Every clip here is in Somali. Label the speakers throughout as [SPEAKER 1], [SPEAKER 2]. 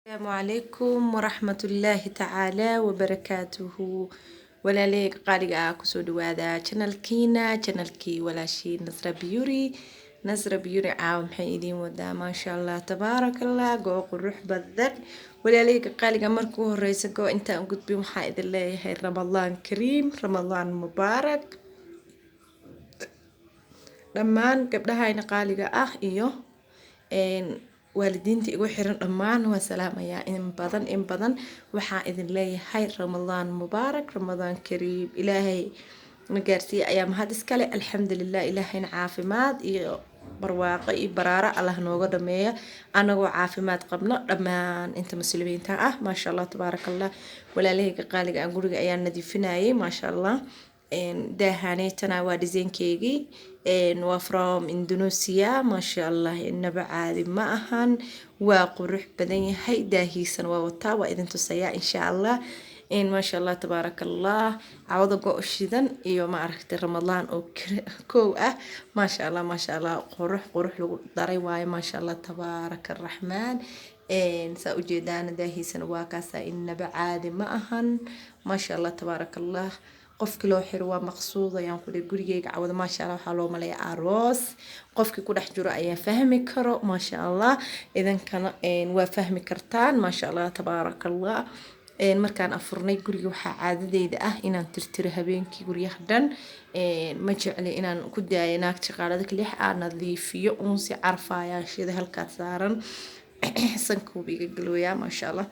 [SPEAKER 1] Asalaamu calaykum waraxmatullaahi tacaala wabarakaatuhu. Walaalaheyga qaaliga ah, kusoo dhawaada channelkiina, channelkii walaashii Nasra Beauty. Nasra Beauty caawa maxay idiin wadaa? Maasha Allah, tabaaraka Allah, go qurux badan. Walaalaheyga qaaliga, markuu horeysa go intaan gudbin, waxaa idin leeyahay Ramadaan kariim, Ramadaan mubaarak, dhammaan gabdhahayna qaaliga ah iyo waalidiinta igu xiran. Dhammaan waa salaamayaa in badan in badan. Waxaa idin leeyahay Ramadaan mubaarak, Ramadaan kariim. Ilaahay na gaarsiiya ayaa mahad iskale, alxamdulilah. Ilaahayna caafimaad iyo barwaaqo iyo baraaro Allah nooga dhameeya, anagoo caafimaad qabno, dhammaan inta muslimiinta ah. Maasha Allah, tabaaraka Allah. Walaalahayga qaaliga ah, guriga ayaan nadiifinayay. Maasha Allah, daahaneetana waa design-keygii, waa from Indonesia. Maasha Allah, inaba caadi ma ahan, waa qurux badan yahay. Daahiisana waa wataa, waa idin tusayaa insha Allah. Maasha Allah, tabaaraka Allah. Cawada go shidan iyo, ma aragtay, Ramadaan oo kow ah. Maasha Allah, maasha Allah, qurux qurux lagu daray waaye. Maasha Allah, tabaaraka Araxmaan. Saa ujeedaana, daahiisana waa kaasa, inaba caadi ma ahan. Maasha Allah, tabaaraka Allah. Qofkii loo xiro waa maqsuud ayaan ku dhihi. Gurigeyga cawada, maasha Allah, waxaa loo maleeya aroos. Qofkii ku dhex jiro ayaa fahmi karo. Maasha Allah, idinkana waa fahmi kartaan. Maasha Allah, tabaaraka Allah. Markaan afurnay guriga, waxaa caadadeyda ah inaan tirtiro habeenkii guryaha dhan. Ma jecli inaan ku daayo naag shaqaalada kalix aan nadiifiyo. Uunsi carfaayaashida halkaas saaran sankuuba iga galooyaa. Maasha Allah,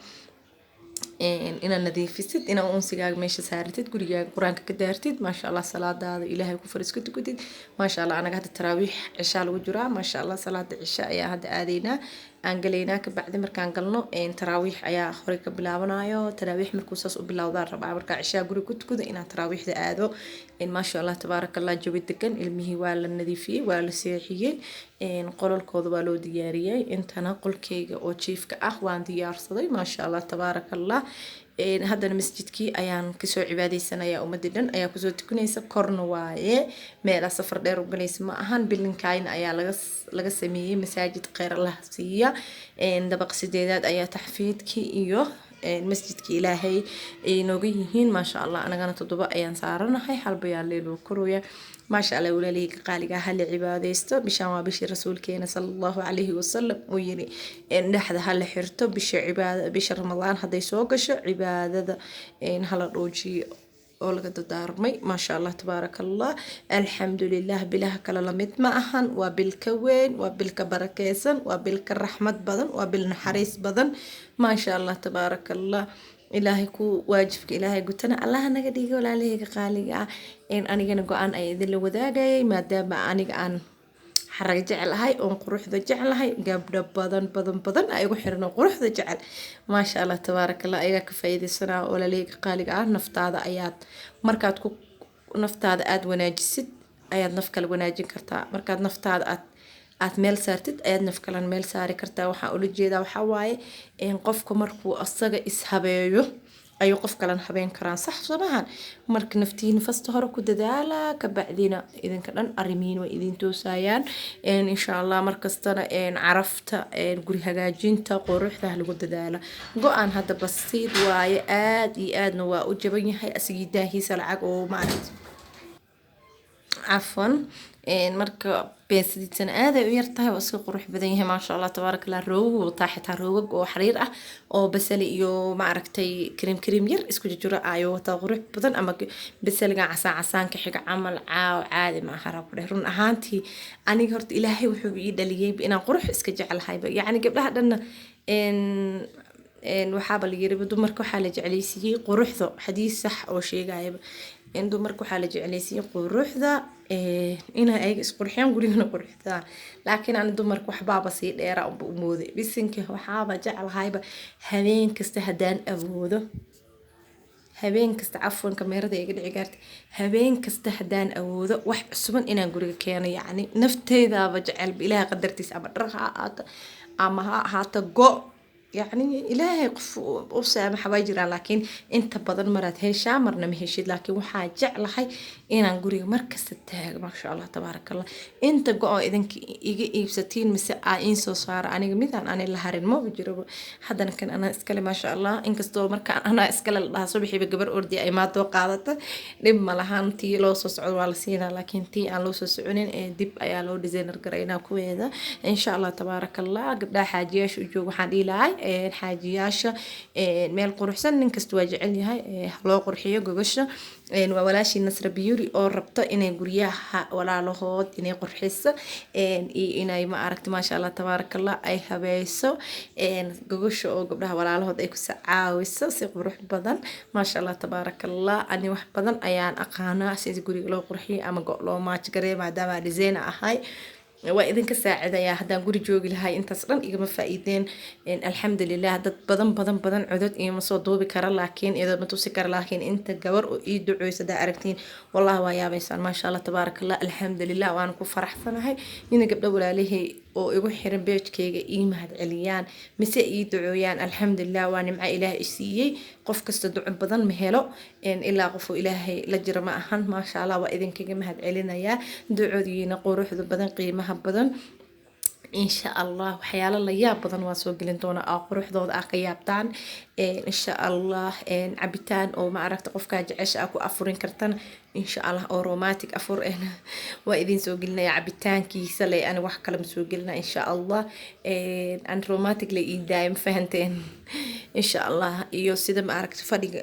[SPEAKER 1] inaad nadiifisid, inaad unsigaaga meesha saaratid, gurigaaga Qur-aanka ka daartid, maasha Allah, salaadaada Ilaahay ku fariis ku tukatid. Maasha Allah, anaga hadda taraawiix cishaa lagu jiraa. Maasha Allah, salaada cisha ayaa hadda aadaynaa, aan galaynaa. Kabacdi markaan galno, taraawiix ayaa horey ka bilaabanayo. Taraawiix markuu saas u bilowdaan rabaa, markaa cishaa guriga ku tukado, inaan taraawiixda aado. Maasha Allah, tabaaraka Allah, jawi degan. Ilmihii waa la nadiifiyey, waa la seexiyey, qolalkooda waa loo diyaariyey. Intana qolkeyga oo jiifka ah waan diyaarsaday. Maasha Allah, tabaaraka Allah. Haddana masjidkii ayaan kasoo cibaadeysanaya, ummadii dhan ayaa kusoo tukanaysa. Korna waaye, meelaa safar dheer u galaysa ma ahan. Bilinkayn ayaa laga sameeyey masaajid, kheyr Allah siiya. Dabaq sideedaad ayaa taxfiidkii iyo masjidkii Ilaahay ay nooga yihiin. Maasha Allah, anagana toddoba ayaan saaranahay, halbayaa leeloo korooya. Maasha Allah, walaalihii qaaliga, hala cibaadeysto. Bishaan waa bishii rasuulkeena sala Allahu calayhi wasalam uu yiri dhexda hala xirto. Bisha cibaada, bisha Ramadaan hadday soo gasho, cibaadada hala dhoojiyo oo laga dadaarmay. Maasha Allah, tabaaraka Allah, alxamdulilah. Bilaha kale lamid ma ahan, waa bil ka weyn, waa bil ka barakeysan, waa bil ka raxmad badan, waa bil naxariis badan. Maasha Allah, tabaaraka Allah. Ilaahay ku waajibka Ilaahay gutana Allaha naga dhiga. Walaalahayga qaaliga ah, anigana go-aan ay idinla wadaagayay, maadaama aniga aan xaraga jecelahay oon quruxda jeclahay. Gabdho badan badan badan ay igu xiran oo quruxda jecel. Maasha Allah, tabaaraka Allah, ayagaa ka faa'iideysanaa. Walaalahayga qaaliga ah, naftaada ayaad markaad ku naftaada aada wanaajisid ayaad naf kale wanaajin kartaa. Markaad naftaada aad meel saartid ayaad naf kalan meel saari kartaa. Waxaan ula jeedaa waxaa waaye, qofka markuu asaga ishabeeyo ayuu qof kalena habeen karaan, sax somahan? Marka naftiina fasta hore ku dadaala, kabacdina idinka dhan arrimihiin way idin toosayaan, insha Allah. Markastana carafta, guri hagaajinta, quruxda lagu dadaala. Go-aan hadda basiid waaye, aad iyo aadna waa u jaban yahay asigii daahiisa lacag oo maaragta, cafwan. Marka beesadiisana aad ay u yartahay, waa iska qurux badan yahay. Maasha Allah, tabaaraka Allah. Roogag wataa, xitaa roogag oo xariir ah oo basali iyo, maaragtay, kareem kareem yar isku jiro ayuu wataa, qurux badan, ama basaliga casaan casaanka xiga camal. Caaw caadi ma aha ku dheh. Run ahaantii, aniga horta Ilaahay wuxuu ii dhaliyay inaan qurux iska jeclahayba. Yacni gabdhaha dhanna waxaaba la yiri dumarka waxaa la jeclaysiiyey quruxda. Xadiis sax oo sheegayaba in dumarka waxaa la jeclaysiiyey quruxda, inay ayaga isqurxiyaan, gurigana qurxidaan. Laakiin ani dumarka waxbaaba sii dheera unba u mooday. Bisinka, waxaaba jeclahayba habeen kasta haddaan awoodo, habeen kasta, cafwan, kameerada iga dhici gaartay, habeen kasta haddaan awoodo wax cusuban inaan guriga keeno. Yacni nafteydaaba jecelba, Ilaahay qadartiisa, ama dhar ha ahaato ama ha ahaato go. Yacni Ilaahay qof u saamaxa waa jiraan, laakiin inta badan maraad heshaa, marna ma heshid. Laakiin waxaa jeclahay inaan guriga markasta taago. Maasha Allah, tabaaraka Allah. Inta go-o idinka iga iibsatiin mise aa iin soo saara, aniga midaan ani la harin maba jiroba. Haddana kan anaa iskale, maasha Allah. Inkastoo markaan anaa iskale la dhahaa, subaxiiba gabar ordi ay maadoo qaadata, dhib ma lahan. Tii loo soo socdo waa la siinaa, laakiin tii aan loo soo soconin ee dib ayaa loo designer garaynaa kuweeda, insha Allah, tabaaraka Allah. Gabdhaha xaajiyaasha u jooga waxaan dhihi lahay, xaajiyaasha meel quruxsan nin kasta waa jecel yahay, loo qurxiyo gogasha. Waa walaashii Nasra Beauty oo rabto inay guryaha walaalahood inay qurxiso iyo inay, ma aragti, maasha Allah, tabaaraka Allah, ay habeyso gogasha oo gabdhaha walaalahood ay ku caawiso si qurux badan, maasha Allah, tabaaraka Allah. Ani wax badan ayaan aqaanaa sida guriga loo qurxiyo ama go' loo match gareeyo, maadaama designer ahay. Waa idinka saacidayaa. Haddaan guri joogi lahay, intaas dhan igama faa'iideen. Alxamdulilah, dad badan badan badan codod iima soo duubi kara, laakiin iyadoo ma tusi kara. Laakiin inta gabar oo ii duceysa hadaa aragtiin, wallahi waa yaabaysaan. Maasha Allah, tabaaraka Allah, alxamdulilah. Waan ku faraxsanahay in gabdho walaalihii oo igu xiran page-keyga ii mahadceliyaan mise ii ducooyaan. Alxamdulilah, waa nimco Ilaah i siiyey. Qof kasta duco badan ma helo, ilaa qofuu Ilaahay la jiro ma ahan. Maasha Allah, waa idinkaga mahadcelinayaa ducodiina quruxda badan, qiimaha badan. Insha Allah, waxyaalo la yaab badan waan soo gelin doonaa oo quruxdooda ah ka yaabtaan, insha Allah. Cabitaan oo, ma aragta, qofkaa jecesha ah ku afurin kartan, insha Allah, oo romantic afur waa idin soo gelinaya. Cabitaankiisa le, ani wax kale ma soo gelina, insha Allah. An romantic la ii daaya, ma fahanteen? Insha Allah. Iyo sida, ma aragta, fadhiga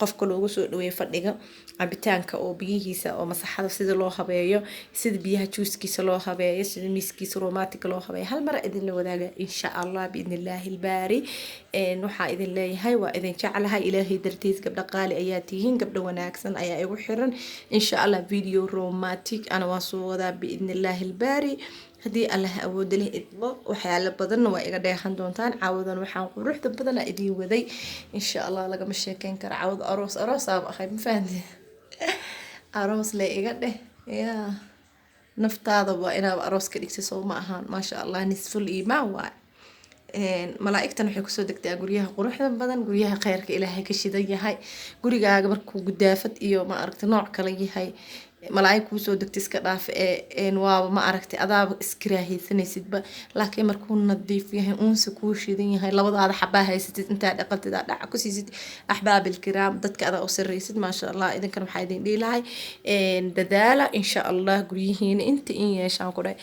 [SPEAKER 1] qofka loogu soo dhaweeyo, fadhiga cabitaanka oo biyihiisa oo masaxada sida loo habeeyo, sida biyaha juuskiisa loo habeeyo, sida miiskiisa romantic loo habeeyo, hal mar idinla wadaaga, insha Allah, biidni Illaahi albaari. Waxaa idin leeyahay, waa idin jeclahay Ilaahay dartiis. Gabdho qaali ayaa tihiin, gabdho wanaagsan ayaa igu xiran. Insha Allah, video romantic ana waan soo wadaa, biidni Illaahi albaari, haddii Allah awooda leh idmo. Waxyaalo badanna waa iga dheehan doontaan. Caawadan waxaan quruxda badana idiin waday, insha Allah, lagama sheekeyn karo. Caawada aroos aroos aaba ahay, ma fahanteen? Aroos le iga dheh yaa naftaada, waa inaaba aroos ka dhigtay, soo ma ahaan? Maasha Allah, nisful iimaan waay. Malaa'igtan waxay kusoo degtaa guryaha quruxda badan, guryaha kheyrka Ilaahay ka shidan yahay. Gurigaaga markuu gudaafad iyo, ma aragta, nooc kale yahay, malaa'ig kuusoo degta iska dhaaf ee, waaba, ma aragtay, adaaba iskiraahaysanaysidba. Laakiin markuu nadiif yahay, uunsi kuu shidan yahay, labadaada xabaa haysatid, intaa dhaqantid aa dhaca ku siisid axbaab ilkiraam, dadka adaa u sarreysid, maasha Allah. Idinkan waxaa idin dhihi lahay, dadaala, insha Allah, guryihiina inta in yeeshaan ku dhahay.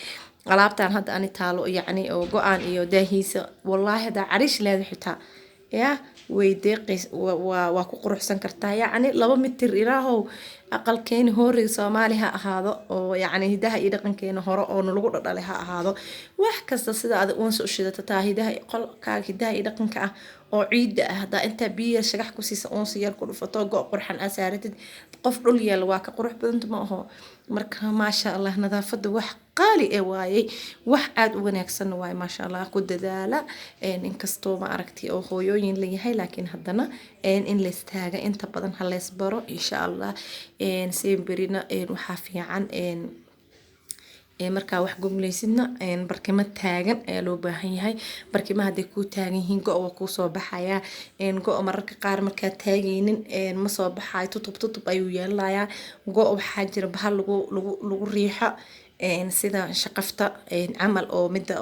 [SPEAKER 1] Alaabtan hadda ani taalo, yacni oo go-aan iyo daahiisa, wallaahi haddaa cariish leeda xitaa ya way deeqays, waa ku quruxsan kartaa. Yacni 2 mitir ilaahow aqalkeeni hooriga Soomaali ha ahaado, oo yacni hidaha iyo dhaqankeena hore oo nalagu dhadhalay ha ahaado. Wax kasta sida aad uunsa u shidato taa hidaha, qolkaaga hidaha iyo dhaqanka ah oo ciidda ah, haddaa intaa biyo shagax ku siisa, uunsi yar ku dhufato, go' qurxan aa saaratid, qof dhul yaala waa ka qurux badanta, ma aho? Marka maasha Allah, nadaafadda wax qaali ee waayey, wax aada u wanaagsanna waaye. Maasha Allah, ku dadaala. Inkastoo, ma aragtay, oo hooyooyin layahay, laakiin haddana in laystaaga inta badan ha leysbaro, insha Allah. Semberina waxaa fiican markaa wax goglaysidna barkimo taagan ayaa loo baahan yahay. Barkimaha hadday kuu taagan yihiin, go' waa kuu soo baxayaa. Go' mararka qaar markaa taagaynin ma soo baxayo, tutub tutub ayuu yeelanayaa. Go' waxaa jira bahal lagu riixo, sida shaqafta camal, oo midda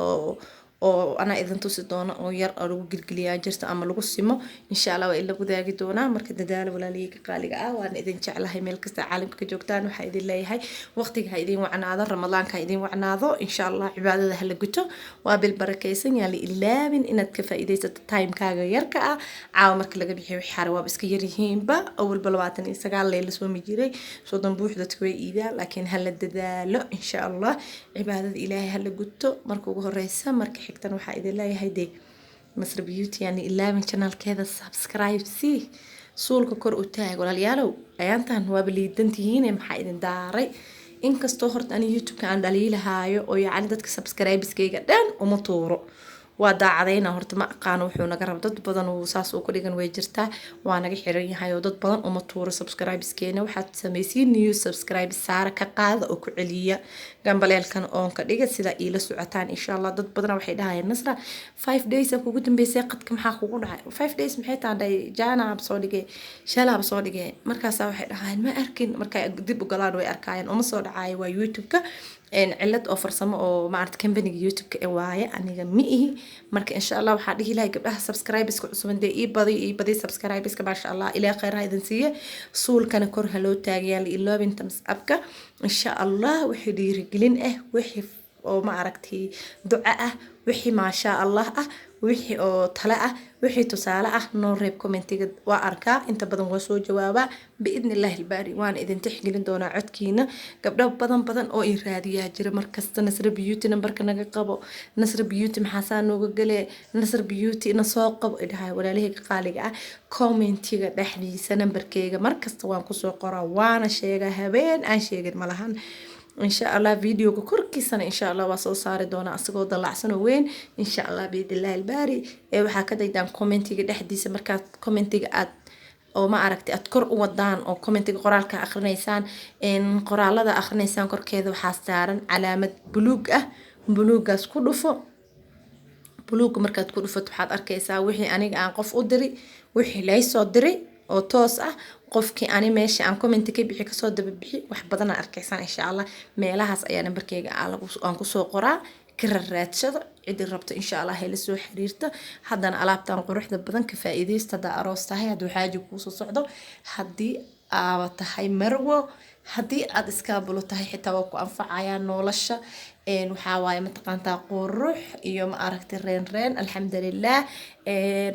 [SPEAKER 1] oo anaa idin tusi doono, oo yar oo lagu gilgiliyaa jirta ama lagu simo. Insha Allah, waa ila wadaagi doonaa. Marka dadaala, walaalihii qaaliga ah. Waan idin jeclahay meel kasta caalamka ka joogtaan. Waxaa idin leeyahay, waqtiga ha idin wacnaado, Ramadaanka ha idin wacnaado, insha Allah. Cibaadada ha la guto, waa bil barakaysan. Yaa la ilaabin inaad ka faa'iidaysato timekaaga yarka ah. Caawa marka laga bixiyo wixii xare waaba iska yaryihiinba. Awalba 29 lee la soomi jiray, 30 buux dadka way iidaan, laakiin ha la dadaalo, insha Allah. Cibaadada Ilaahay ha la guto marka ugu horeysa. Marka xigtan waxaa idin leeyahay, dee Nasra Beauty yani ilaabin channelkeeda subscribe, si suulka kor u taag. Walaalayaalow, ayaantan waaba liidantihiine, maxaa idin daaray? Inkastoo horta ani YouTube-ka aan dhaliilahaayo oo yacni dadka subscribeskayga dhan uma tuuro. Waa daacadayna horta, ma aqaano wuxuu naga rabo. Dad badan uu saas uu ku dhigan way jirtaa, waa naga xiran yahay oo dad badan uma tuuro subscribeskeena. Waxaad samaysiin new subscribe saara, ka qaada oo ku celiya, gambaleelkan oon ka dhiga sida iila socotaan, insha Allah. Dad badan waxay dhahayeen, "Nasra, 5 days aan kugu dambeysay qadka, maxaa kugu dhacay? 5 days maxay tahay?" Dhahay, jaanaab soo dhigay, shalaab soo dhigay. Markaasaa waxay dhahayeen, "Ma arkin." Markay dib u galaan way arkaayeen, uma soo dhacaayo. Waa YouTube-ka cilad oo farsamo oo maarata companyga YouTube-ka ee waaye, aniga ma ihi. Marka insha Allah waxaa dhihi lahay gabdhaha subscribeska cusuban dee, ii badi, ii badi subscribeska. Maasha Allah, ilaa khayr ha idin siiye. Suulkana kor ha loo taagayaan, la iloobin thumbs upka, insha Allah. Wixii dhiirigelin ah, wixii oo ma aragtay duco ah, wixii maasha Allah ah, wixii oo tale ah, wixii tusaale ah, noo reeb commentiga. Waa arkaa, inta badan waa soo jawaabaa biidni illaahi albaari, waana idin tixgelin doonaa codkiina. Gabdho badan badan oo i raadiyaa jira markasta: "Nasra Beauty, nambarka naga qabo. Nasra Beauty, maxaasaa nooga galee? Nasra Beauty, na soo qabo," idhahay. Walaalahayga qaaliga ah, commentiga dhexdiisa nambarkeyga markasta waan kusoo qoraa, waana sheegaa, habeen aan sheegin malahan. Insha Allah videoga korkiisana insha Allah waa soo saari doonaa asagoo dalacsan oo weyn, insha Allah, biidnillahi albaari. Ee waxaa ka daydaan commentiga dhexdiisa. Markaad commentiga aad oo ma aragtay aad kor u wadaan oo commentiga qoraalka akhrinaysaan, qoraalada akhrinaysaan, korkeeda waxaa saaran calaamad buluug ah. Buluugaas ku dhufo. Buluugga markaad ku dhufato, waxaad arkaysaa wixii aniga aan qof u diray, wixii laysoo diray oo toos ah, qofkii ani meesha aan commenti ka bixi kasoo daba bixi, wax badanaa arkaysaan, insha Allah. Meelahaas ayaa nambarkeyga aan kusoo qoraa, ka raraadsado. Cidii rabto, insha Allah, hayla soo xiriirta. Haddana alaabtan quruxda badan ka faa'iidaysta. Haddaa aroos tahay, hadduu xaaji kuusoo socdo, haddii aaba tahay marwo, haddii aad iskaabulo tahay xitaa waa ku anfacayaa nolosha. Waxaa waaye mataqaantaa qurux iyo ma aragtay reen reen. Alxamdulilah,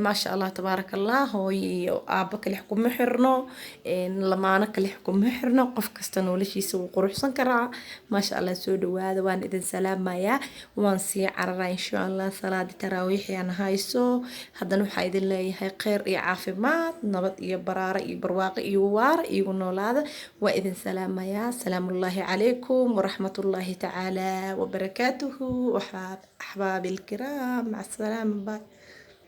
[SPEAKER 1] maasha Allah, tabaaraka Allah. Hooyo iyo aabo kalix kuma xirno, lamaano kalix kuma xirno, qof kasta noloshiisa wuu quruxsan karaa, maasha Allah. Soo dhawaada, waan idin salaamayaa. Waan sii cararaa, insha Allah, salaadi taraawiixi aan hayso. Haddana waxaa idin leeyahay kheyr iyo caafimaad, nabad iyo baraare iyo barwaaqo iyo waara iigu noolaada. Waa idin salaamayaa. Salaamullaahi calaykum waraxmatullaahi tacaala wabarakaatuhu, axbaabi alkiraam. Maca asalaama, bye.